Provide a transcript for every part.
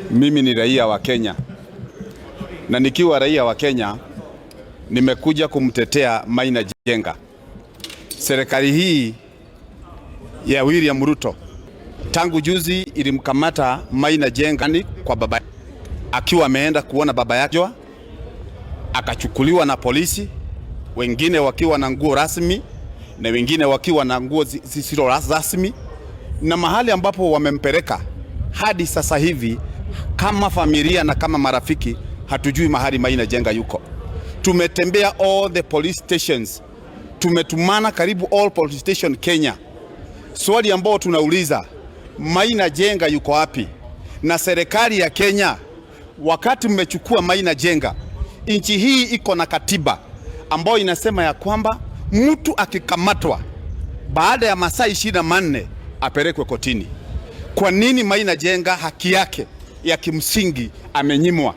Mimi ni raia wa Kenya na nikiwa raia wa Kenya nimekuja kumtetea Maina Njenga. Serikali hii ya William Ruto tangu juzi ilimkamata Maina Njenga kwa baba akiwa ameenda kuona baba yake, akachukuliwa na polisi, wengine wakiwa na nguo rasmi na wengine wakiwa na nguo zisizo rasmi, na mahali ambapo wamempeleka hadi sasa hivi kama familia na kama marafiki hatujui mahali Maina Njenga yuko. Tumetembea all the police stations, tumetumana karibu all police station Kenya. Swali ambao tunauliza, Maina Njenga yuko wapi? Na serikali ya Kenya, wakati mmechukua Maina Njenga, nchi hii iko na katiba ambayo inasema ya kwamba mtu akikamatwa baada ya masaa 24 apelekwe kotini. Kwa nini Maina Njenga haki yake ya kimsingi amenyimwa?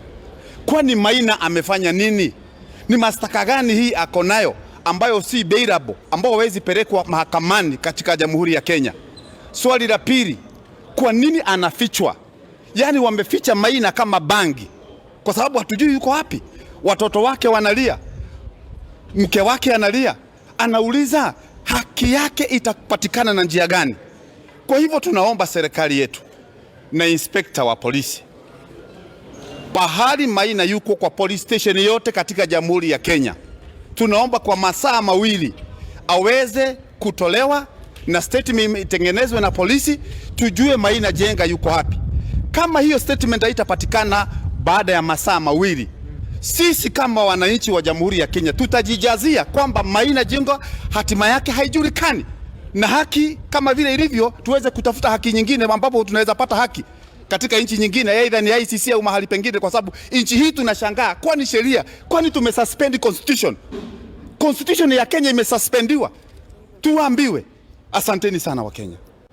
Kwani Maina amefanya nini? Ni mashtaka gani hii ako nayo ambayo si bailable, ambao hawezi pelekwa mahakamani katika Jamhuri ya Kenya? Swali la pili, kwa nini anafichwa? Yaani wameficha Maina kama bangi, kwa sababu hatujui yuko wapi. Watoto wake wanalia, mke wake analia, anauliza haki yake itapatikana na njia gani? Kwa hivyo tunaomba serikali yetu na inspekta wa polisi, pahali Maina yuko kwa police station yote katika Jamhuri ya Kenya, tunaomba kwa masaa 2 aweze kutolewa na statement itengenezwe na polisi, tujue Maina Njenga yuko wapi. Kama hiyo statement haitapatikana baada ya masaa 2, sisi kama wananchi wa Jamhuri ya Kenya tutajijazia kwamba Maina Njenga hatima yake haijulikani, na haki kama vile ilivyo, tuweze kutafuta haki nyingine ambapo tunaweza pata haki katika nchi nyingine, aidha ni ICC au mahali pengine, kwa sababu nchi hii tunashangaa, kwani sheria, kwani tumesuspend constitution? Constitution ya Kenya imesuspendiwa, tuambiwe. Asanteni sana Wakenya.